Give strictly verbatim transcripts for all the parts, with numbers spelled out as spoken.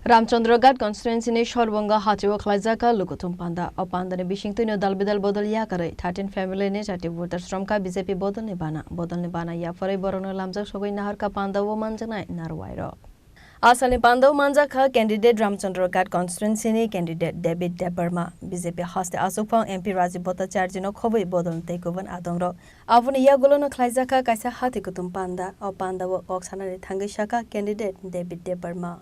Ramchandra Ghat constituency ni Sorbonga hachio khlaijak lukuthum panda. O panda ni bisingtwi no dal bidal bodol yakarwi thirteen family ni thirty voters romkha B J P bodol ni bana. Bodol ni bana yapharwi borok no lamjak sogwi naharkha panda o manjaknai narwai rok. Asalni pandao manjakha candidate Ramchandra Ghat constituency ni candidate David Debbarma, B J P haste asukphang M P Rajib Bhattacharjee no khobwi bodol tei kubun adongrok. Aboni yagulo no khlaijakha kaisa hati kutum panda. O pandao kok sanani thangwi sakha candidate David Debbarma.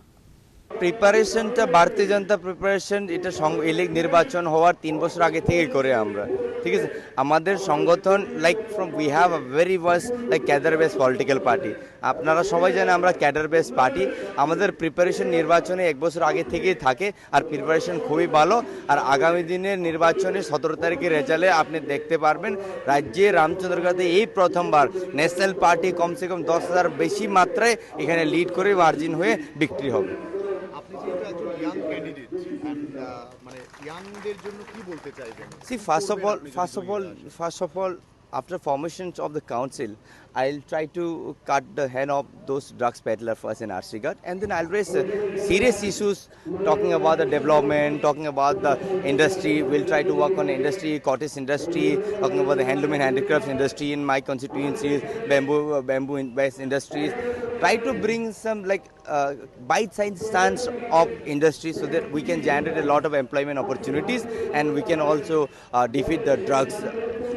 প্রিপারেশনটা ভারতীয় জনতা প্রিপারেশন, এটা সং- ইলেক- নির্বাচন হওয়ার তিন বছর আগে থেকেই করে আমরা, ঠিক আছে? আমাদের সংগঠন, like, from we have a very much, like, cadre based political party. আপনারা সবাই জানেন আমরা ক্যাডার বেস পার্টি। আমাদের প্রিপারেশন নির্বাচনে এক বছর আগে থেকেই থাকে, আর প্রিপারেশন খুবই ভালো। আর আগামী দিনের নির্বাচনে সতেরো তারিখের রেজাল্টে আপনি দেখতে পারবেন, রাজ্যে রামচন্দ্রগড়ে এই প্রথমবার ন্যাশনাল পার্টি কমসে কম দশ হাজার বেশি মাত্রায় এখানে লিড করে মার্জিন হয়ে বিক্রি হবে। আপনি যেহেতু একজন ইয়াং ক্যান্ডিডেট অ্যান্ড মানে ইয়াংদের জন্য কি বলতে চাইবেন? See, first of all, first of all, first of all, after formation of the council, I'll try to cut the hand of those drugs peddler first in Arsighat, and then I'll raise uh, serious issues talking about the development, talking about the industry. We'll try to work on industry, cottage industry, talking about the handloom and handicrafts industry in my constituencies, bamboo, uh, bamboo in- based industries. Try to bring some, like, uh, bite-sized stance of industry so that we can generate a lot of employment opportunities and we can also uh, defeat the drugs.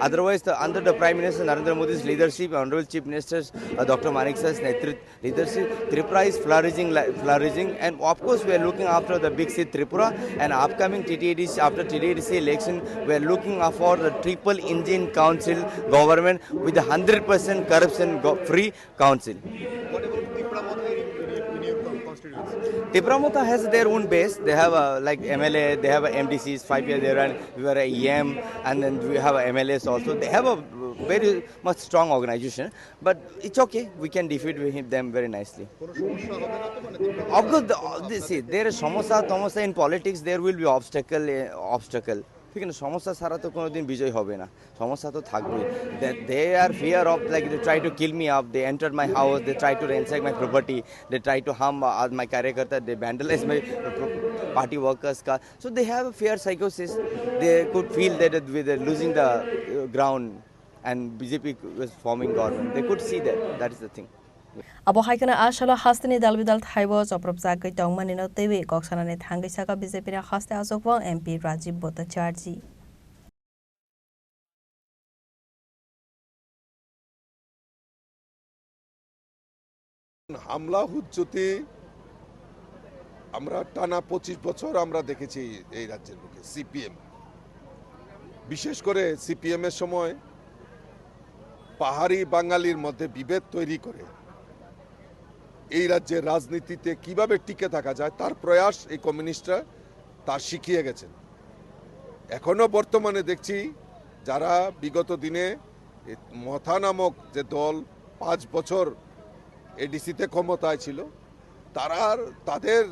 Otherwise, the, under the Prime Minister Narendra Modi's leadership, Honorable Chief Minister uh, Doctor Manik Sah's netrit- leadership, Tripura is flourishing, li- flourishing, and of course, we are looking after the big state Tripura. And upcoming T T A D C, after T T A D C election, we are looking for the triple engine council government with hundred percent corruption go- free council. What about Tipra Motha in, in, in your con- constituency? Tipra Motha has their own base. They have a, like, M L A, they have a M D Cs, five years they run. We were a E M, and then we have a M L As also. They have a very much strong organization, but it's okay. We can defeat with him, them very nicely. কোনো সমস্যা হবে না তো? মানে Tipra Of course, the, the, see, there is samosa, tamosa in politics. There will be obstacle, eh, obstacle. ঠিক আছে, সমস্যা ছাড়া তো কোনোদিন বিজয় হবে না। সমস্যা তো থাকবেই। They, they are fear of, like, they try to kill me up, they entered my house, they try to ransack my property, they try to harm uh, my karyakarta, they vandalize my pro- party workers' car. So they have a fear psychosis. They could feel that uh, they're losing the uh, ground and B J P was forming government. They could see that. That is the thing. Abo hai kheno a salo hasteni dal bidal thaibo chopropjagwi tongmani no twiwi kok sanani thangwi sakha B J P ni haste achukphang M P Rajib Bhattacharjee. হামলা হুজ্জুতি আমরা টানা পঁচিশ বছর আমরা দেখেছি এই রাজ্যের বুকে সিপিএম, বিশেষ করে সিপিএম এর সময় পাহাড়ি বাঙালির মধ্যে বিভেদ তৈরি করে এই রাজ্যের রাজনীতিতে কিভাবে টিকে থাকা যায় তার প্রয়াস এই কমিউনিস্টরা তা শিখিয়ে গেছেন। এখনো বর্তমানে দেখছি যারা বিগত দিনে এই মথা নামক যে দল পাঁচ বছর এডিসিতে ক্ষমতায় ছিল, তারার তাদের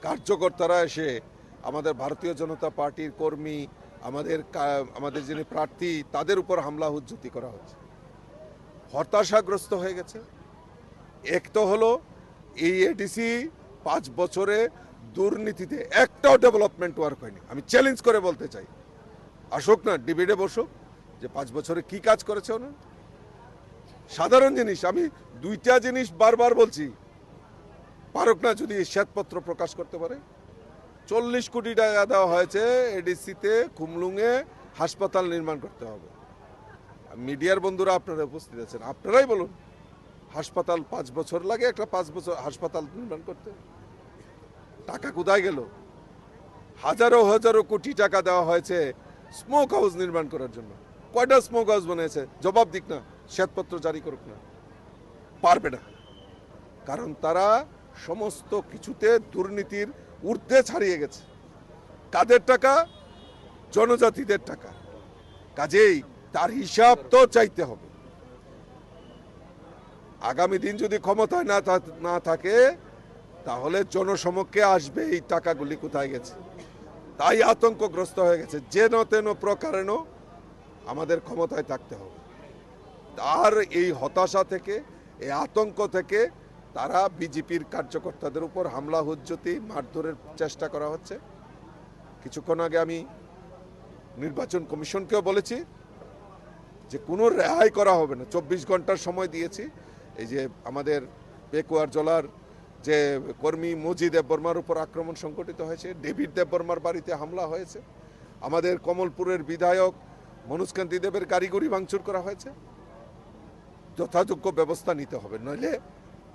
কার্যকর্তারা এসে আমাদের ভারতীয় জনতা পার্টির কর্মী, আমাদের কা- আমাদের যিনি প্রার্থী, তাদের উপর হামলা হুজ্জুতি করা হচ্ছে। হতাশাগ্রস্ত হয়ে গেছে। এক তো হলো এই এডিসি পাঁচ বছরে দুর্নীতিতে একটাও ডেভেলপমেন্ট ওয়ার্ক হয়নি। আমি চ্যালেঞ্জ করে বলতে চাই, আসুক না, ডিবেটে বসুক, যে পাঁচ বছরে কি কাজ করেছে ওনার। সাধারণ জিনিস, আমি দুইটা জিনিস বারবার বলছি, পারুক না যদি শ্বেতপত্র প্রকাশ করতে পারে। চল্লিশ কোটি টাকা দেওয়া হয়েছে এডিসিতে খুমলুঙে হাসপাতাল নির্মাণ করতে হবে। মিডিয়ার বন্ধুরা আপনারা উপস্থিত আছেন, আপনারাই বলুন, হাসপাতাল পাঁচ বছর লাগে একটা পাঁচ বছর হাসপাতাল নির্মাণ করতে? টাকা কোথায় গেল? হাজারো হাজারো কোটি টাকা দেওয়া হয়েছে স্মোক হাউস নির্মাণ করার জন্য। কয়টা স্মোক হাউস বানিয়েছে? জবাব দিক না, শ্বেতপত্র জারি করুক না। পারবে না, কারণ তারা সমস্ত কিছুতে দুর্নীতির ঊর্ধ্বে ছাড়িয়ে গেছে। কাদের টাকা? জনজাতিদের টাকা। কাজেই তার হিসাব তো চাইতে হবে। আগামী দিন যদি ক্ষমতায় না থা- না থাকে, তাহলে জনসমক্ষে আসবে এই টাকাগুলি কোথায় গেছে। তাই আতঙ্কগ্রস্ত হয়ে গেছে। যেন তেন প্রকারেণ আমাদের ক্ষমতায় থাকতে হবে। তার এই হতাশা থেকে, এই আতঙ্ক থেকে তারা বিজেপির কার্যকর্তাদের উপর হামলা, হুজ্জতি, মারধরের চেষ্টা করা হচ্ছে। কিছুক্ষণ আগে আমি নির্বাচন কমিশনকেও বলেছি যে কোনো রেহাই করা হবে না, চব্বিশ ঘন্টার সময় দিয়েছি। এই যে আমাদের পেকুয়ার জলার যে কর্মী মজি দেববর্মার উপর আক্রমণ সংঘটিত হয়েছে, ডেভিড দেববর্মার বাড়িতে হামলা হয়েছে, আমাদের কমলপুরের বিধায়ক মনোজকান্তি দেবের গাড়িগুড়ি ভাঙচুর করা হয়েছে, যথাযোগ্য ব্যবস্থা নিতে হবে, নইলে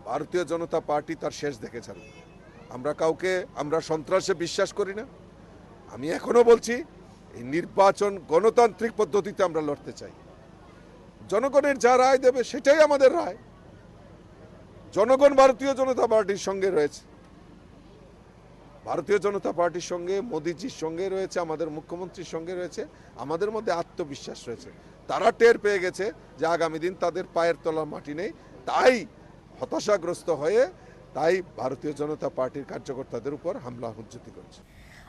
ভারতীয় জনতা পার্টি তার শেষ দেখে ছাড়বে। আমরা কাউকে, আমরা সন্ত্রাসে বিশ্বাস করি না। আমি এখনো বলছি, এই নির্বাচন গণতান্ত্রিক পদ্ধতিতে আমরা লড়তে চাই। জনগণের যা রায় দেবে, সেটাই আমাদের রায়। জনগণ ভারতীয় জনতা পার্টির সঙ্গে রয়েছে, ভারতীয় জনতা পার্টির সঙ্গে, মোদিজির সঙ্গে রয়েছে, আমাদের মুখ্যমন্ত্রীর সঙ্গে রয়েছে। আমাদের মধ্যে আত্মবিশ্বাস রয়েছে। তারা টের পেয়ে গেছে যে আগামী দিন তাদের পায়ের তলার মাটি নেই, তাই হতাশাগ্রস্ত হয়ে তাই ভারতীয় জনতা পার্টির কার্যকর্তাদের উপর হামলা হুজ্জতি করছে।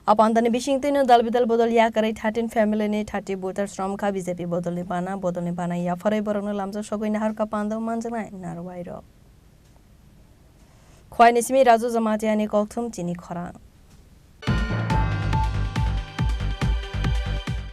A pandani bisingtwino dal bidal bodol yakarwi thirteen family ni thirty voters romkha B J P bodolni bana, bodolni bana yapharwi borokno lamjak sogwi naharkha pando manjaknai narwai rok. Khwaini simi Raju Jamatia ni kokthum chini khorang.